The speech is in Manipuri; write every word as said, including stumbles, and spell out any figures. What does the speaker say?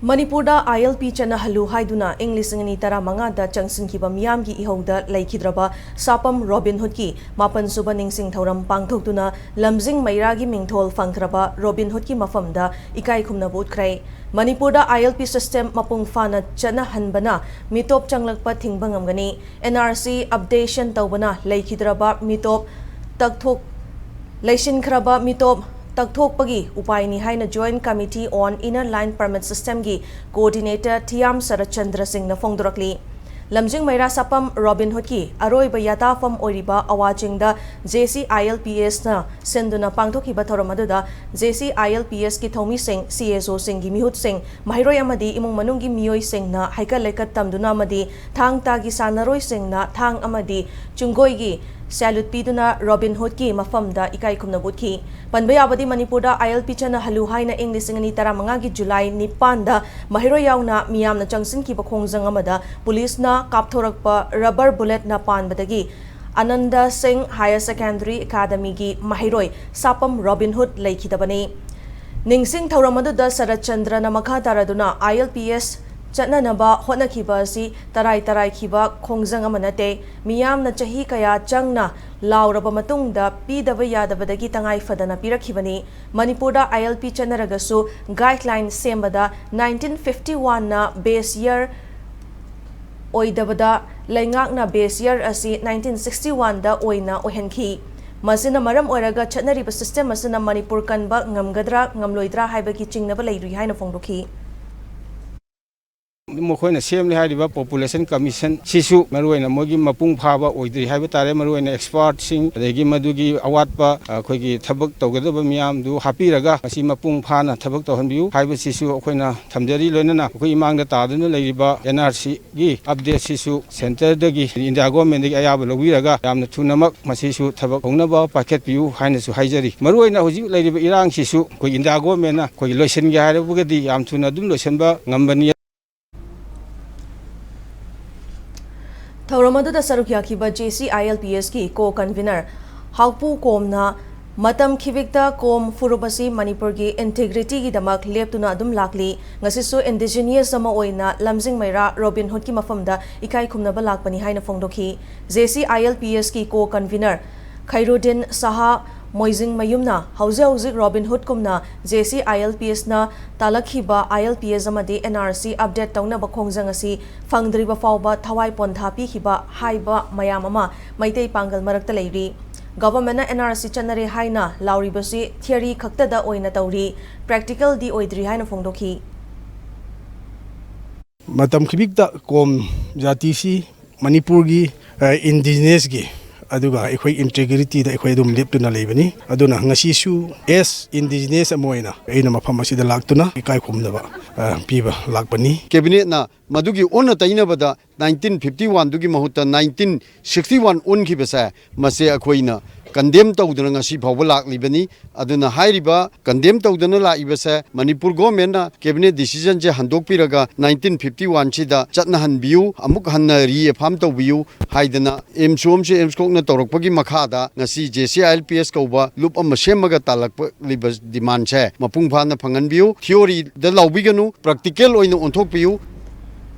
ꯃꯅꯤꯄꯨꯔꯗ ILP ꯆꯠꯅꯍꯜꯂꯨ ꯍꯥꯏꯗꯨꯅ ꯏꯪ ꯂꯤꯁꯤꯡ ꯑꯅꯤ ꯇꯔꯥꯃꯉꯥꯗ ꯆꯪꯁꯤꯟꯈꯤꯕ ꯃꯤꯌꯥꯝꯒꯤ ꯏꯍꯧꯗ ꯂꯩꯈꯤꯗ꯭ꯔꯕ ꯁꯥꯄꯝ ꯔꯣꯕꯤꯟ ꯍꯨꯗꯀꯤ ꯃꯥꯄꯟ ꯁꯨꯕ ꯅꯤꯡꯁꯤꯡ ꯊꯧꯔꯝ ꯄꯥꯡꯊꯣꯛꯇꯨꯅ ꯂꯝꯖꯤꯡ ꯃꯩꯔꯥꯒꯤ ꯃꯤꯡꯊꯣꯜ ꯐꯪꯈ꯭ꯔꯕ ꯔꯣꯕꯤꯟ ꯍꯨꯗꯀꯤ ꯃꯐꯝꯗ ꯏꯀꯥꯏ ꯈꯨꯝꯅꯕ ꯎꯠꯈ꯭ꯔꯦ꯫ ꯃꯅꯤꯄꯨꯔꯗ ILP system ꯃꯄꯨꯡ ꯐꯥꯅ ꯆꯠꯅꯍꯟꯕꯅ ꯃꯤꯇꯣꯞ ꯆꯪꯂꯛꯄ ꯊꯤꯡꯕ ꯉꯝꯒꯅꯤ꯫ NRC updation ꯇꯧꯕꯅ ꯂꯩꯈꯤꯗ꯭ꯔꯕ ꯃꯤꯇꯣꯞ ꯇꯛꯊꯣꯛ-, ꯂꯩꯁꯤꯟꯈ꯭ꯔꯕ ꯃꯤꯇꯣꯞ ꯇꯛꯊꯣꯛꯄꯒꯤ ꯎꯄꯥꯏꯅꯤ ꯍꯥꯏꯅ Joint Committee on Inner Line Permit Systemꯒꯤ coordinator ꯊꯤꯌꯥꯝ ꯁꯔꯠꯆꯟꯗ꯭ꯔ ꯁꯤꯡꯅ ꯐꯣꯡꯗꯣꯔꯛꯂꯤ꯫ ꯂꯝꯖꯤꯡ ꯃꯩꯔꯥ ꯁꯥꯄꯝ ꯔꯣꯕꯤꯟ ꯍꯨꯗꯀꯤ ꯑꯔꯣꯏꯕ ꯌꯥꯇꯥꯐꯝ ꯑꯣꯏꯔꯤꯕ ꯑꯋꯥ ꯆꯤꯡꯗ JC ILPSꯅ ꯁꯤꯟꯗꯨꯅ ꯄꯥꯡꯊꯣꯛꯈꯤꯕ ꯊꯧꯔꯝ ꯑꯗꯨꯗ JC ILPSꯀꯤ ꯊꯧꯃꯤꯁꯤꯡ, CSOꯁꯤꯡꯒꯤ ꯃꯤꯍꯨꯠꯁꯤꯡ, ꯃꯍꯩꯔꯣꯏ ꯑꯃꯗꯤ ꯏꯃꯨꯡ ꯃꯅꯨꯡꯒꯤ ꯃꯤꯑꯣꯏꯁꯤꯡꯅ ꯍꯩꯀꯠ ꯂꯩꯀꯠ ꯇꯝꯗꯨꯅ ꯑꯃꯗꯤ ꯊꯥꯡ ꯇꯥꯒꯤ ꯁꯥꯟꯅꯔꯣꯏꯁꯤꯡꯅ ꯊꯥꯡ ꯑꯃꯗꯤ ꯆꯨꯡꯒꯣꯏꯒꯤ salute ꯄꯤꯗꯨꯅ ꯔꯣꯕꯤꯟ ꯍꯨꯗꯀꯤ ꯃꯐꯝꯗ ꯏꯀꯥꯏ ꯈꯨꯝꯅꯕ ꯎꯠꯈꯤ꯫ ꯄꯟꯕ ꯌꯥꯕꯗꯤ, ꯃꯅꯤꯄꯨꯔꯗ ILP ꯆꯠꯅꯍꯜꯂꯨ ꯍꯥꯏꯅ ꯏꯪ ꯂꯤꯁꯤꯡ ꯑꯅꯤ ꯇꯔꯥꯃꯉꯥꯒꯤ July ꯅꯤꯄꯥꯟꯗ ꯃꯍꯩꯔꯣꯏ ꯌꯥꯎꯅ ꯃꯤꯌꯥꯝꯅ ꯆꯪꯁꯤꯟꯈꯤꯕ ꯈꯣꯡꯖꯪ ꯑꯃꯗ ꯄꯨꯂꯤꯁꯅ ꯀꯥꯞꯊꯣꯔꯛꯄ rubber bulletꯅ ꯄꯥꯟꯕꯗꯒꯤ ꯑꯅꯟꯗ ꯁꯤꯡ Higher Secondary Academyꯒꯤ ꯃꯍꯩꯔꯣꯏ ꯁꯥꯄꯝ ꯔꯣꯕꯤꯟ ꯍꯨꯗ ꯂꯩꯈꯤꯗꯕꯅꯤ꯫ ꯅꯤꯡꯁꯤꯡ ꯊꯧꯔꯝ ꯑꯗꯨꯗ ꯁꯔꯠ ꯆꯟꯗ꯭ꯔꯅ ꯃꯈꯥ ꯇꯥꯔꯗꯨꯅ ILPS ꯆꯠꯅꯅꯕ ꯍꯣꯠꯅꯈꯤꯕ ꯑꯁꯤ ꯇꯔꯥꯏ ꯇꯔꯥꯏꯈꯤꯕ ꯈꯣꯡꯖꯪ ꯑꯃ ꯅꯠꯇꯦ꯫ ꯃꯤꯌꯥꯝꯅ ꯆꯍꯤ ꯀꯌꯥ ꯆꯪꯅ ꯂꯥꯎꯔꯕ ꯃꯇꯨꯡꯗ ꯄꯤꯗꯕ ꯌꯥꯗꯕꯗꯒꯤ ꯇꯉꯥꯏ ꯐꯗꯅ ꯄꯤꯔꯛꯈꯤꯕꯅꯤ꯫ ꯃꯅꯤꯄꯨꯔꯗ ILP ꯆꯠꯅꯔꯒꯁꯨ guideline ꯁꯦꯝꯕꯗ nineteen fifty oneꯅ base year ꯑꯣꯏꯗꯕꯗ ꯂꯩꯉꯥꯛꯅ base year ꯑꯁꯤ nineteen sixty oneꯗ ꯑꯣꯏꯅ ꯑꯣꯏꯍꯟꯈꯤ꯫ ꯃꯁꯤꯅ ꯃꯔꯝ ꯑꯣꯏꯔꯒ ꯆꯠꯅꯔꯤꯕ system ꯑꯁꯤꯅ ꯃꯅꯤꯄꯨꯔ ꯀꯟꯕ ꯉꯝꯒꯗ꯭ꯔꯥ ꯉꯝꯂꯣꯏꯗ꯭ꯔꯥ ꯍꯥꯏꯕꯒꯤ ꯆꯤꯡꯅꯕ ꯂꯩꯔꯤ ꯍꯥꯏꯅ ꯐꯣꯡꯗꯣꯛꯈꯤ꯫ ꯃꯈꯣꯏꯅ ꯁꯦꯝꯂꯤ ꯍꯥꯏꯔꯤꯕ Population Commission ꯁꯤꯁꯨ ꯃꯔꯨꯑꯣꯏꯅ ꯃꯣꯏꯒꯤ ꯃꯄꯨꯡ ꯐꯥꯕ ꯑꯣꯏꯗ꯭ꯔꯤ ꯍꯥꯏꯕ ꯇꯥꯔꯦ꯫ ꯃꯔꯨꯑꯣꯏꯅ expertꯁꯤꯡ, ꯑꯗꯒꯤ ꯃꯗꯨꯒꯤ ꯑꯋꯥꯠꯄ ꯑꯩꯈꯣꯏꯒꯤ ꯊꯕꯛ ꯇꯧꯒꯗꯕ ꯃꯤꯌꯥꯝꯗꯨ ꯍꯥꯞꯄꯤꯔꯒ ꯃꯁꯤ ꯃꯄꯨꯡ ꯐꯥꯅ ꯊꯕꯛ ꯇꯧꯍꯟꯕꯤꯌꯨ ꯍꯥꯏꯕꯁꯤꯁꯨ ꯑꯩꯈꯣꯏꯅ ꯊꯝꯖꯔꯤ꯫ ꯂꯣꯏꯅꯅ ꯑꯩꯈꯣꯏ ꯏꯃꯥꯡꯗ ꯇꯥꯗꯨꯅ ꯂꯩꯔꯤꯕ NRCꯒꯤ updateꯁꯤꯁꯨ centreꯗꯒꯤ, India governmentꯗꯒꯤ ꯑꯌꯥꯕ ꯂꯧꯕꯤꯔꯒ ꯌꯥꯝꯅ ꯊꯨꯅꯃꯛ ꯃꯁꯤꯁꯨ ꯊꯕꯛ ꯍꯧꯅꯕ ꯄꯥꯏꯈꯠꯄꯤꯌꯨ ꯍꯥꯏꯅꯁꯨ ꯍꯥꯏꯖꯔꯤ꯫ ꯃꯔꯨꯑꯣꯏꯅ ꯍꯧꯖꯤꯛ ꯂꯩꯔꯤꯕ ꯏꯔꯥꯡꯁꯤꯁꯨ ꯑꯩꯈꯣꯏ India governmentꯅ ꯑꯩꯈꯣꯏꯒꯤ ꯂꯣꯏꯁꯤꯟꯒꯦ ꯍꯥꯏꯔꯕꯒꯗꯤ ꯌꯥꯝ ꯊꯨꯅ ꯑꯗꯨꯝ ꯂꯣꯏꯁꯤꯟꯕ ꯉꯝꯕꯅꯤ꯫ ꯊꯧꯔꯝ ꯑꯗꯨꯗ ꯁꯔꯨꯛ ꯌꯥꯈꯤꯕ JC ILPSꯀꯤ co-convener ꯍꯥꯎꯄꯨ ꯀꯣꯝꯅ ꯃꯇꯝ ꯈꯤꯕꯤꯛꯇ ꯀꯣꯝ ꯐꯨꯔꯨꯞ ꯑꯁꯤ ꯃꯅꯤꯄꯨꯔꯒꯤ ꯏꯟꯇꯤꯒ꯭ꯔꯤꯇꯤꯒꯤꯗꯃꯛ ꯂꯦꯞꯇꯨꯅ ꯑꯗꯨꯝ ꯂꯥꯛꯂꯤ꯫ ꯉꯁꯤꯁꯨ ꯏꯟꯗꯤꯖꯤꯅꯤꯌꯁ ꯑꯃ ꯑꯣꯏꯅ ꯂꯝꯖꯤꯡ ꯃꯩꯔꯥ ꯔꯣꯕꯤꯟ ꯍꯨꯗꯀꯤ ꯃꯐꯝꯗ ꯏꯀꯥꯏ ꯈꯨꯝꯅꯕ ꯂꯥꯛꯄꯅꯤ ꯍꯥꯏꯅ ꯐꯣꯡꯗꯣꯛꯈꯤ꯫ J C I L P ꯑꯦꯁꯀꯤ ꯀꯣ ꯀꯟꯚꯤꯅꯔ ꯈꯩꯔꯨꯗꯤꯟ ꯁꯍꯥ ꯃꯣꯏꯖꯤꯡ ꯃꯌꯨꯝꯅ ꯍꯧꯖꯤꯛ ꯍꯧꯖꯤꯛ robin ꯍꯨꯗꯀꯨꯝꯅ J C I L P ꯑꯦꯁꯅ ꯇꯥꯂꯛꯈꯤꯕ I L P S ꯑꯃꯗꯤ ꯑꯦꯟ ꯑꯥꯔ ꯁꯤ ꯑꯞꯗꯦꯠ ꯇꯧꯅꯕ ꯈꯣꯡꯖꯪ ꯑꯁꯤ ꯐꯪꯗ꯭ꯔꯤꯕ ꯐꯥꯎꯕ ꯊꯋꯥꯏ ꯄꯣꯟꯊꯥ ꯄꯤꯈꯤꯕ ꯍꯥꯏꯕ ꯃꯌꯥꯝ ꯑꯃ ꯃꯩꯇꯩ ꯄꯥꯡꯒꯜ ꯃꯔꯛꯇ ꯂꯩꯔꯤ꯫ ꯒꯚꯔꯟꯃꯦꯟꯠꯅ ꯑꯦꯟ ꯑꯥꯔ ꯁꯤ ꯆꯠꯅꯔꯦ ꯍꯥꯏꯅ ꯂꯥꯎꯔꯤꯕꯁꯤ ꯊꯤꯑꯣꯔꯤ ꯈꯛꯇꯗ ꯑꯣꯏꯅ ꯇꯧꯔꯤ, ꯄ꯭ꯔꯦꯛꯇꯤꯀꯦꯜꯗꯤ ꯑꯣꯏꯗ꯭ꯔꯤ ꯍꯥꯏꯅ ꯐꯣꯡꯗꯣꯛꯈꯤ꯫ ꯃꯇꯝ ꯈꯤꯕꯤꯛꯇ ꯀꯣꯝ ꯖꯥꯇꯤꯁꯤ ꯃꯅꯤꯄꯨꯔꯒꯤ ꯏꯟꯗꯤꯖꯤꯅꯁꯀꯤ ꯑꯗꯨꯒ ꯑꯩꯈꯣꯏ ꯏꯟꯇꯤꯒ꯭ꯔꯤꯇꯤꯗ ꯑꯩꯈꯣꯏ ꯑꯗꯨꯝ ꯂꯦꯞꯇꯨꯅ ꯂꯩꯕꯅꯤ꯫ ꯑꯗꯨꯅ ꯉꯁꯤꯁꯨ ꯑꯦꯁ ꯏꯟꯗꯤꯖꯤꯅꯁ ꯑꯃ ꯑꯣꯏꯅ ꯑꯩꯅ ꯃꯐꯝ ꯑꯁꯤꯗ ꯂꯥꯛꯇꯨꯅ ꯏꯀꯥꯏ ꯈꯨꯝꯅꯕ ꯑ, ꯄꯤꯕ ꯂꯥꯛꯄꯅꯤ꯫ ꯀꯦꯕꯤꯅꯦꯠꯅ ꯃꯗꯨꯒꯤ ꯑꯣꯟꯅ ꯇꯩꯅꯕꯗ ꯅꯥꯏꯟꯇꯤꯟ ꯐꯤꯐꯇꯤ ꯋꯥꯟꯗꯨꯒꯤ ꯃꯍꯨꯠꯇ ꯅꯥꯏꯟꯇꯤꯟ ꯁꯤꯛꯁꯇꯤ ꯋꯥꯟ ꯑꯣꯟꯈꯤꯕꯁꯦ, ꯃꯁꯤ ꯑꯩꯈꯣꯏꯅ ꯀꯟꯗꯦꯝ ꯇꯧꯗꯨꯅ ꯉꯁꯤ ꯐꯥꯎꯕ ꯂꯥꯛꯂꯤꯕꯅꯤ꯫ ꯑꯗꯨꯅ ꯍꯥꯏꯔꯤꯕ ꯀꯟꯗꯦꯝ ꯇꯧꯗꯨꯅ ꯂꯥꯛꯏꯕꯁꯦ ꯃꯅꯤꯄꯨꯔ ꯒꯣꯔꯃꯦꯟꯅ ꯀꯦꯕꯤꯅꯦꯠ ꯗꯤꯁꯤꯖꯟꯁꯦ ꯍꯟꯗꯣꯛꯄꯤꯔꯒ ꯅꯥꯏꯟꯇꯤꯟ ꯐꯤꯐꯇꯤ ꯋꯥꯟꯁꯤꯗ ꯆꯠꯅꯍꯟꯕꯤꯌꯨ, ꯑꯃꯨꯛ ꯍꯟꯅ ꯔꯤꯑꯦꯐꯥꯝ ꯇꯧꯕꯤꯌꯨ ꯍꯥꯏꯗꯅ ꯑꯦꯝꯁꯣꯝꯁꯤ ꯑꯦꯝꯁꯀꯣꯛꯅ ꯇꯧꯔꯛꯄꯒꯤ ꯃꯈꯥꯗ ꯉꯁꯤ J C I L P S ꯀꯧꯕ ꯂꯨꯞ ꯑꯃ ꯁꯦꯝꯃꯒ ꯇꯥꯜꯂꯛꯂꯤꯕ ꯗꯤꯃꯥꯟꯁꯦ ꯃꯄꯨꯡ ꯐꯥꯅ ꯐꯪꯍꯟꯕꯤꯌꯨ꯫ ꯊꯤꯑꯣꯔꯤꯗ ꯂꯥꯎꯕꯤꯒꯅꯨ, ꯄ꯭ꯔꯦꯛꯇꯤꯀꯦꯜ ꯑꯣꯏꯅ ꯑꯣꯟꯊꯣꯛꯄꯤꯌꯨ꯫